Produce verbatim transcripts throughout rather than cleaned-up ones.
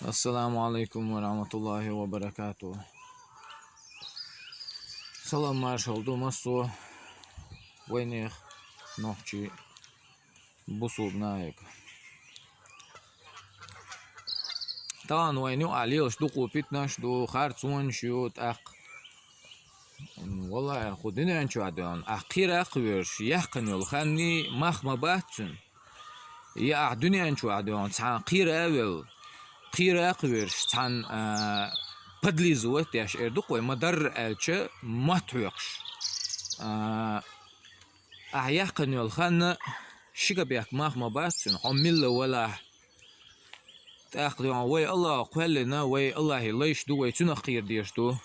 Ассаламу алейкум ва рахматуллахи ва баракату. Салам маршал ду массо вайнех нохчи бусулб наек. Тахан вайну алилш ду, къу питнаш ду, харцонш ю, тӀаккха. Валлахи, ху дуьнен чу а доьгӀна, а кхира а кхоьруш, яьккхина йолу ханни мах ма бац цуьнан. Я ахь дуьнен чохь дуьйна цхьаьна кхера а велла, кхера а кхоьруш, цхьаьна, а, подлизывать деш эр ду-кх вай, ма-дарра аьлча, мотт хьоькхуш. А, ахь яьккхина йолу ханна ши капек мах ма бац цуьнан, хьо милла валахь. ТӀаккха дуьйна вай Аллахьо кхоьллина, вай Аллахье лайш ду, вай цуьнах кхера дезаш ду.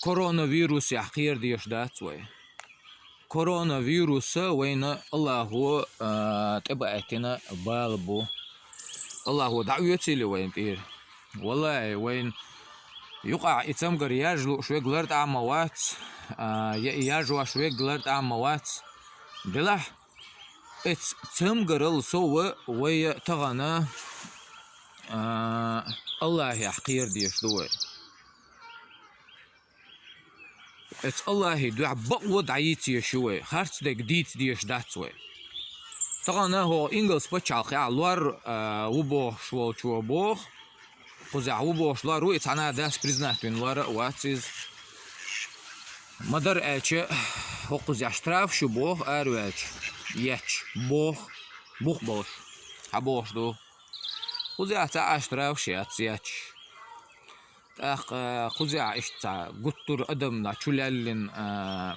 Коронавирусехь кхера дезаш дац вай. Коронавируса вайна Аллахьо, а, тӀебаийтина бала бу. Аллахьо дӀаоьцийла вайна тӀера. Валлахи, вайна юкъахь и цамгар яржа лууш верг лартӀехь а ма вац, а, я и яржош верг лартӀехь а ма вац. Делахь, эцу цамгарал сов вай тахана, а, Аллахьехь кхера дезаш ду вай. Эцу Аллахьан дуьхьа бакъо дӀайийца езаш ю вай, харц дерг дийца дезаш дац вай. Тахана хӀокху ингалс пачхьалкхехь лор, а, ву бохуш волчо боху, кхузахь ву бохуш лор ву, и цхьана а дас признать вина лор а вац иза. Ма-дарра аьлча, хӀокхузахь штраф шу боху араваьлча, етташ, боху, бух болуш, хьан бохуш ду. Кхузахь цхьа а штраф шу яц етташ. ТӀаккха кхузахь иштта цхьа гуттар а адам дӀа чу лаьллина, а,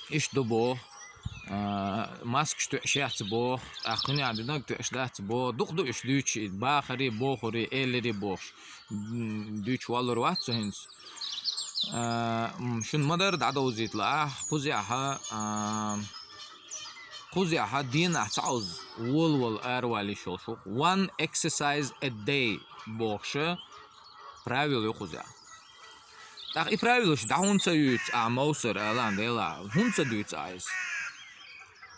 иштта ду боху, а, маскаш тоьаш яц боху, тӀаккха кхуьнехь динарг тоьаш дац боху, дукха ду иштта дуьйцуш, и бахари, бохури, элири бохуш, м, дуьйцуш валлур вац со хӀинца. А, м, шуна ма-дарра дӀадовзийта лаахь, кхузахь, а, кхузахь дийнахь цхьа Ӏуза волавала аравала йиш йолуш ву. One exercise a day бохуша, правила ю кхузахь. ТӀаккха и правилаш дӀа хӀунда ца юьйцу ахь, Мовсар, ала-м делахь, хӀунда ца дуьйцу ахь иза?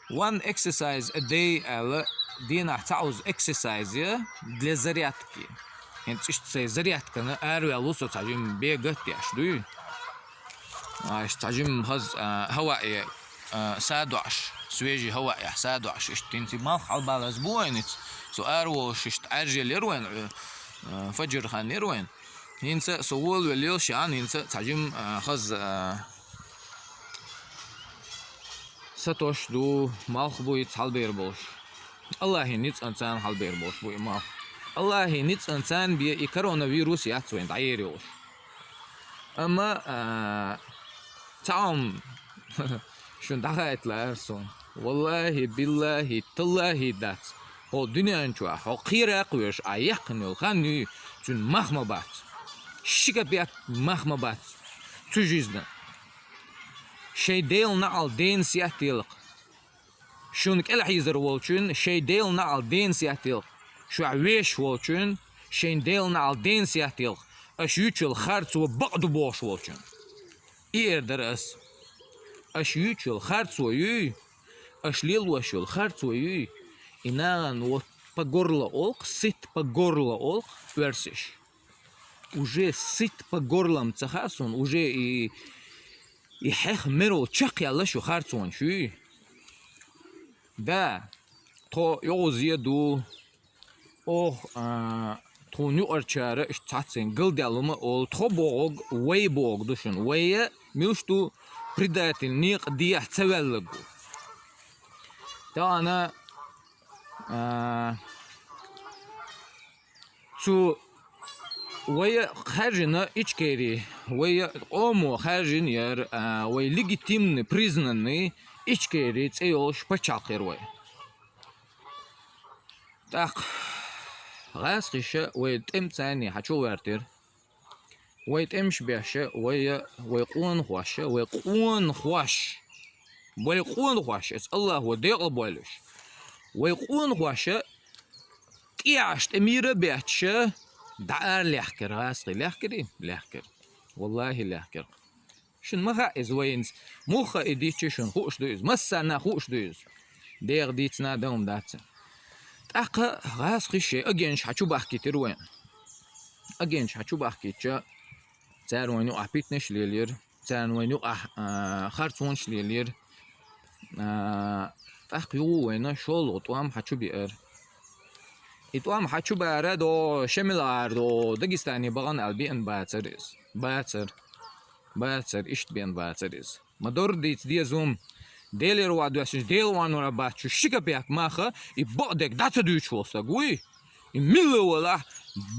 One exercise a day аьлла, дийнахь цхьа Ӏуза эксерсайз я для зарядки. ХӀинца иштта сайн зарядкана араваьлла ву со цхьа жимма бегать деш, дуй? Аш цхьа жимма хаза, а, хӀаваъ е, а, са доӀуш, свежий хӀаваъ е, са доӀуш, иштта хӀинца и малх хьалабалаза бу вайна ица. Со араволуш иштта Ӏаьржелира вайна, а, фаджр хан яра вайна. ХӀинца со волавелла лелаш яна, хӀинца цхьа жимма, а, хаза, а, сатош ду, малх бу ица хьалабер болуш. Аллахьан ницкъан царна хьалабер болуш бу и малх. Аллахьан ницкъан царна бен и коронавирус яц вайна дӀаер йолуш. Амма, а, цхьа хӀума шуна дӀахаийта лаьара суна. Валлахи, биллахи, таллахи дац. Хьо дуьнен чохь, хьо кхера а кхоьруш, а яьккхина йолу хан юй, цуьнан мах ма бац. Ши капек мах ма бац цу жизна. Шайн Делан наӀалт дена сеттаелла-кх. Шуна кӀелхьийзар волчун шайн Делан наӀалт дена сеттаелла-кх. Шуьгахь вешаш волчун шайн Делан наӀалт дена сеттаелла-кх. Аша юьйцуш йолу харцо бакъ ду бохуш волчун. И эр дара ас. Аша юьйцуш йолу харцо юй, аша лелош йолу харцо юй, и нахана вот по горло олу-кх, сыт по горло олу-кх оьрсаша. Уже сыт по горлам ца хаьа суна, уже и, и хьех мерал чекхъяьлла шу харцонаш юй. Да, тхо йогӀузе ду, оха, а, тхуна юкъарчара иштта цхьаццайна галдаьлла ма олу, тхо бохург вай бохург ду шуна. Вай муьлш ду, предатель некъа дехьа ца ваьлларг ву. Тахана, а, цу вай хаьржина Ичкери, вай къомо хаьржина яра, а, вай легитимный, признанный Ичкери цӀе йолуш пачхьалкх яра вай. ТӀаккха гӀазкхаша вай тӀемаца хьачу гӀертира. Вай тӀемаш беша, вай, вай къонахоша, вай къонахош, вай къонахош, эца Аллахо декъал бойла уьш. Вай къонахоша тӀехьашха тӀе мийра а бетташа, дӀа ара лехкира гӀазкхий. Лехкирий? Лехкира. Валлахи, лехкира. Шуна ма хаьа иза вайнца. Муха и дичи шуна хууш ду иза. Массарна хууш ду иза. Деха дийцина а дан хӀума дац. ТӀаккха гӀазкхий шайн агенташ хьачу бахкийтира вайн. агенташ хьа чу бахкийча, цара вайна юкъахь питанаш лелийра, царна вайна юкъахь, а, харцонаш лелийра. А, тӀаккха юха вайна шолгӀа тӀом хьа чу беара. И тӀом хьа чу бара до, шемила ара до, Дагестане бахана аьлла беана бацара иза. Бацара. Бацара, иштта беана бацара иза. Ма дордийца деза хӀума. Делера ван доьссинчу, Дела ван вара бац шу ши капек маха, и бакъдерг дӀа ца дуьйцуш волу стаг вуй. И милла валахь,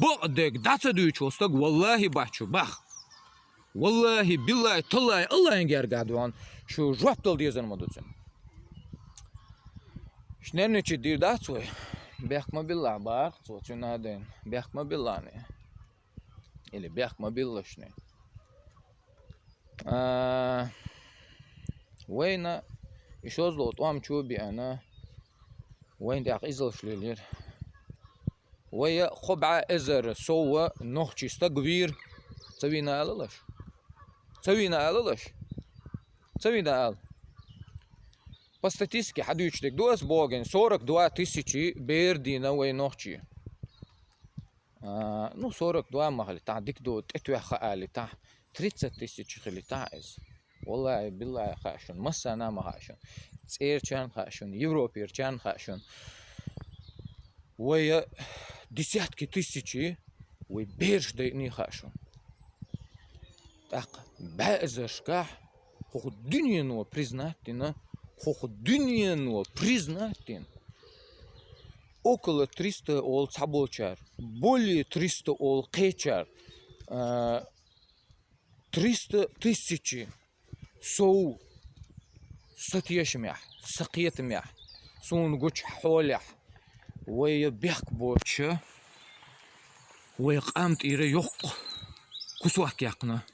бакъдерг дӀа ца дуьйцуш волу стаг, валлахи, бац шу бах. Валлахи, биллахи, таллахи, Аллахьан гергахь дуьхьал, шу жоп дала дезар ма ду цуьнан. Шнерничий дийр дац вай? Бехк ма биллахь, бахара цо, цуьнан а дайна. Бехк ма биллахь. Или бехк ма биллашний. А, вайна и шозлагӀа тӀом чу беана, вайна тӀехь къизалш лелийра. Вай кхо бӀе эзар сов нохчий стаг вийра. Ца вийна алалаш? Ца вийна алалаш? Ца вийна ала? По статистике хьадуьйцуш дерг ду ас бохург, сорок два тысячи бер дийна вай нохчий. А, ну, сорок два ма хили, тахь дика ду, тӀетоьхна али, тахь тридцать тысяч хили, тахь иза. Валлахи, биллахи, хаьа шуна, массарна а ма хаьа шуна. ЦӀерачарна хаьа шуна, Европерчарна хаьа шуна. Вай десятки тысячи, вай бераш дайъиний хаьа шуна. ТӀаккха бӀе эзаршкахь хӀокху дуьнено признать дина, хӀокху дуьнено признать дина. Около триста олу цхьаболчара, более триста олу кхечара, а, триста тысячи сов сан тешамехь, сан кхетамехь, суна гучу хьолехь, вай бехк боцуша, вай къам тӀера йоккха кусок яьккхина.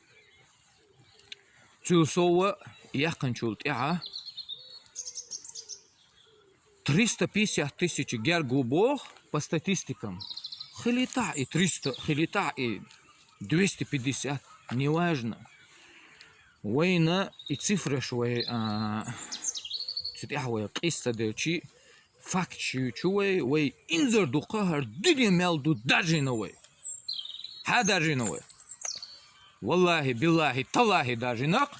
Цул сов яьккхинчул тӀаьхьа триста пятьдесят тысяч герга ву боху по статистикам. Хилийтахь и триста, хилийтахь и двести пятьдесят, неважно. Вайна и цифраш вай, а, цу тӀехь вай къийса ца делчи, факташ ю чу вай, вай инзар ду кхахьар дуьне мел ду даржийна вай. Хьа даржийна вай? Валлахи, биллахи, таллахи даржийнакъ.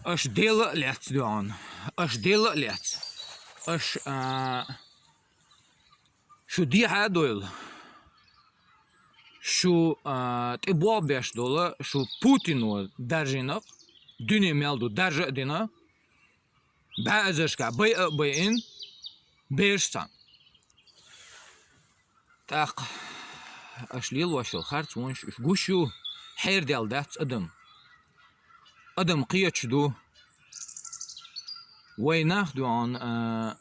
Аша Дела а лаьцна дуьхьал. Аша Дела а лаьцна. Аша, а, шу дехьа а дойла. Шу, а, тӀе боху беш дола, шу Путино даржийнакъ. Дуьне мел ду даржа а дина. БӀе эзаршкахь байъа а байъина, бераш цхьаьна. ТӀаккха аша лелош йолу харцонаш уьш гуш ю, хьерадаьлла дац адам. Адам кхеташ ду. Вай нах дуьхьал, а,